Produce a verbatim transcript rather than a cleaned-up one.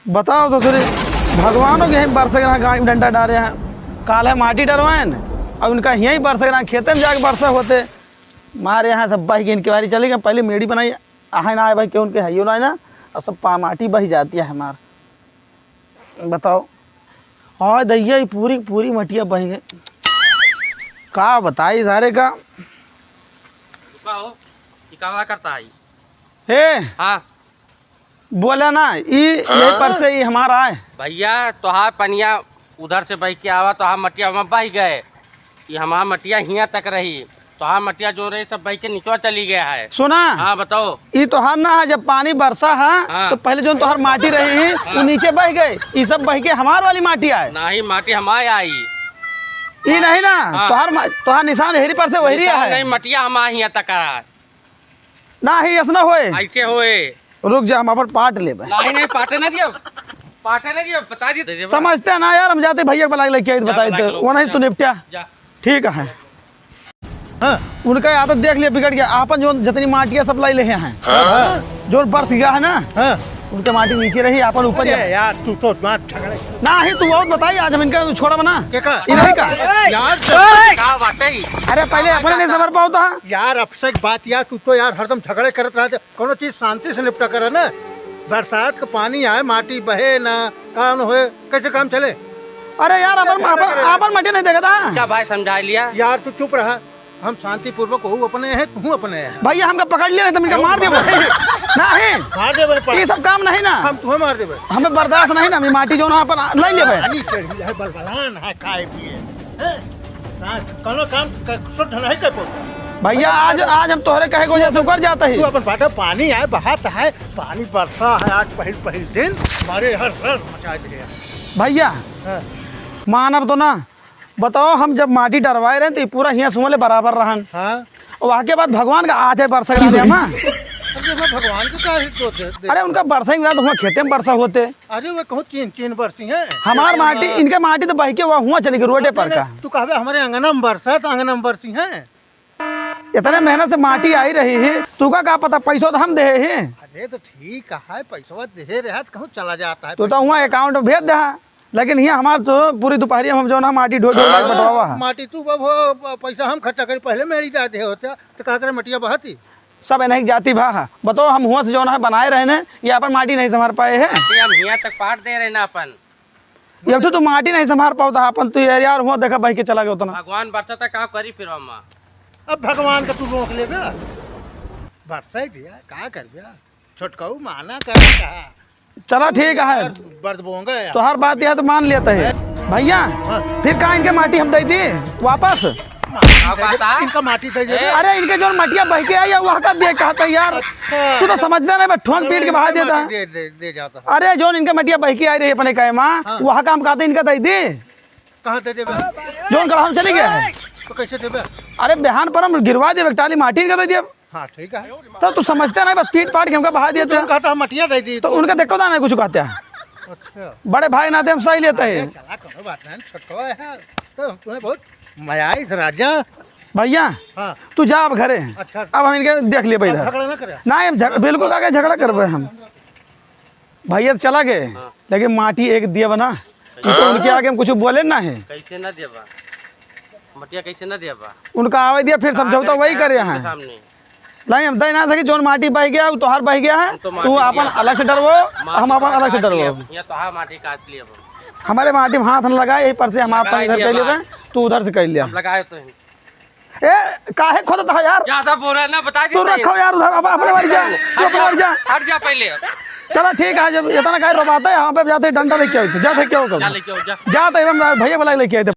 बताओ ससुरी, भगवानों के यहीं बरसे के रहा, गाड़ी में डंडा डारे हैं। काल है माटी डरवाएन, अब इनका यहीं बरसे के रहा, खेते में जाके बरसे होते। मारे यहाँ सब बह के इनके बारी चली गए, पहले मेड़ी बनाई, आहे ना आए भाई, क्यों उनके हइयो ना है ना, अब सब पा-, माटी बह जाती है हमार। बताओ, हाय दैया, ई पूरी, पूरी मटिया बह गए। का बताई सारे का। रुका हो, ई का करता है? ए, हाँ। बोला ना, ई यही पर से ई हमारा है। भैया, तोहार पनिया उधर से बह के आवा, तोहार मटिया वहाँ बह गए। ई हमार मटिया हियाँ तक रही, तोहार मटिया जो रही सब बह के निचवा चली गया है। सुना? हाँ, बताओ। ई तोहार ना है, जब पानी बरसा है, हाँ। तो पहले जो तोहार माटी रही है, हाँ। वो नीचे बह गए, ई सब बह के हमार वाली माटी आए। नहीं, माटी हमार आई। ई नहीं ना, हाँ। तोहार मा-, तोहार निशान हेरी पर से वही निशान है। नहीं, मटिया हमार हियाँ तक है। नाही, ऐसा ना होए। ऐसे होए। रुक जा, हम अपन पाट लेबे। नाही, नाही, पाटे ना दियो। पाटे ना दियो, बता दी। समझते ना यार, हम जाते भैया के बुला के लेके आई, जा, बताई बुला दे। के लो, वो नहीं जा। तू निपटिया। जा। ठीक है। हाँ। उनका आदत देख लिया बिगड़ गया। आपन जो जितनी माटिया सब लाई ले हैं। हाँ, हाँ। जो बरस गया है ना, हाँ। उनके माटी नीचे रही, आपन ऊपर अरे ही। यार, तू तो बात झगड़े। नाही, तू बहुत बताई, आज हम इनका छोड़ा बना। के का? इन्हीं का? यार, का बात है? अरे, पहले अपने नहीं संभर पाओ था। यार, अपसेट बात यार, तू तो यार हरदम झगड़े करत रहते। कौनो चीज शांति से निपटा करे ना। बरसात का पानी आए, माटी बहे ना, काम होए, कैसे काम चले? अरे यार, अपन, अपन, अपन मटे नहीं देखा था। क्या भाई समझा लिया? यार, तू चुप रहा। हम शांतिपूर्वक, वो अपने हैं, तू अपने है। भैया, हमका पकड़ लिया, नहीं तो इनका मार देबे। नहीं। मार देबे, पर ये सब काम नहीं ना। हम तुम्हें मार देबे। हमें बर्दाश्त नहीं ना, हम ये माटी जो ना अपन ले लेबे। पानी चढ़ी है, बलबलान है, खाए पिए। हैं? सांस, कौनो काम क-, शुद्ध नहीं कर पाता। भैया, आज, आज हम तोहरे कहे के वजह से उकर जाता ही। तू अपन बाटा पानी आए, बहात है, पानी बरसा है आज पहिल, पहिल दिन, हमारे हर रस मचा दिए। भैया, हाँ। मानब तो ना, बताओ, हम जब माटी डरवाए रहे, तो ये पूरा हियाँ सुमले बराबर रहन। हाँ। और वहाँ के बाद भगवान का आज है बरसा डाले हम। अरे, मैं भगवान को काहे दोष दे, दे? अरे, उनका बरसा ही मिला, तो हुआँ खेते में बरसा होते। अरे, वो कहूँ चीन, चीन बरसी है। हमार माटी, इनके माटी तो बह के वो हुआँ चली गई रोडे पर का। तू कहबे, हमारे अंगना में बरसा, तो अंगना में बरसी है। इतने मेहनत से माटी आई रही है, तू का, का पता, पैसो तो हम दे हैं। अरे, तो ठीक है, पैसवा दे रहे, तो कहूँ चला जाता है तू तो पैसा। हुआँ account में भेज दे। लेकिन हियाँ हमार तो पूरी दुपहरिया में हम जौन है माटी ढो ढो के हाँ। बटवावा है। माटी तू अब हो, प-, पैसा हम खर्चा करी, पहले मेरी जाते होते, तो का करे मटिया बहाती? सब इन्हीं की जाति भा है। बताओ, हम हुआँ से जौन है बनाए रहे ने, ये अपन माटी नहीं संभार पाए हैं। ये हम हियाँ तक पाट दे रहे ना अपन। ये तो तू माटी नहीं संभार पावता अपन, तू यार, यार हुआँ देखा बह के चला गया उतना। भगवान बरसा तक का करी फिर हम? अब भगवान का तू रोक लेबे, बरसा ही दिया, का करबे? छोटकाऊ माना करे कहा। चला ठीक है। यार, बर्द बोंगा यार। तोहार बात यह तो मान लेता है। भैया, हाँ। फिर का इनके माटी हम दे दी वापस? माटी दे दे, इनका माटी दे दे। अरे इनके जो मटिया बह के आई है, वह का दे कहता है यार। अच्छा। तू तो समझता नहीं, बस ठोंक पीट के बहा देता है। दे, दे, दे जाता है। अरे जो इनके मटिया बह के आई रही अपने कायमा, हाँ। वह काम कहते इनका दे दी। कहाँ दे देबे? जौन गढ़ा में चली गया है। तो कैसे देबे? अरे बिहान पर हम गिरवा देबे, टाली माटी इनका दे दिया। हाँ, ठीक है। तो तू समझते नहीं, बस पीट पाट के हमका बहा देते हैं। कहता हम मटिया दे दी। तो उनका देखो ना, नहीं कुछ कहते हैं। अच्छा। बड़े भाई नाते हम सही लेते हैं। चला, कोनो बात नहीं, छोटका है। तो तुम्हें बहुत मजा आई इस राजा। भैया, हाँ। तू जा अब घरे। अच्छा। अब हम इनके देख लिए अब इधर। झगड़ा ना करे। ना, हम झग-, बिल्कुल आगे झगड़ा करबे हम। भैया तो चला गए, हाँ। लेकिन माटी एक दिया बना, तो उनके आगे हम कुछ बोले ना है। कैसे ना देबा? मटिया कैसे ना देबा? उनका आवे दिया, फिर समझौता वही करे हैं। सामने। नहीं, हम दे ना सकी, जोन माटी बह गया, वो तोहार बह गया है, हम तो तू माटी अपन दिया। अलग से डरवो, माटी हम अपन अलग से डरवो। यहाँ तोहार माटी काट लिया हम। हमारे माटी में हाथ न लगाए, यही पर से हम अपन लगाए इधर दिया कर लेबे, बात। तू उधर से कर लिया। हम लगाए तो हैं। ए, काहे खोदत है यार? ज्यादा बोला ना, बता दी तू नहीं। रखो यार उधर, अपन, अपने बारी जा, तू अपने बारी जा। हट जा पहले। चला ठीक है, जब इतना काहे रोबाता है, यहाँ पे जाते डंडा लेके आओ, जा लेके आओ, जा लेके आओ, जा। जा तो एवं भैया बुला के लेके आए थे।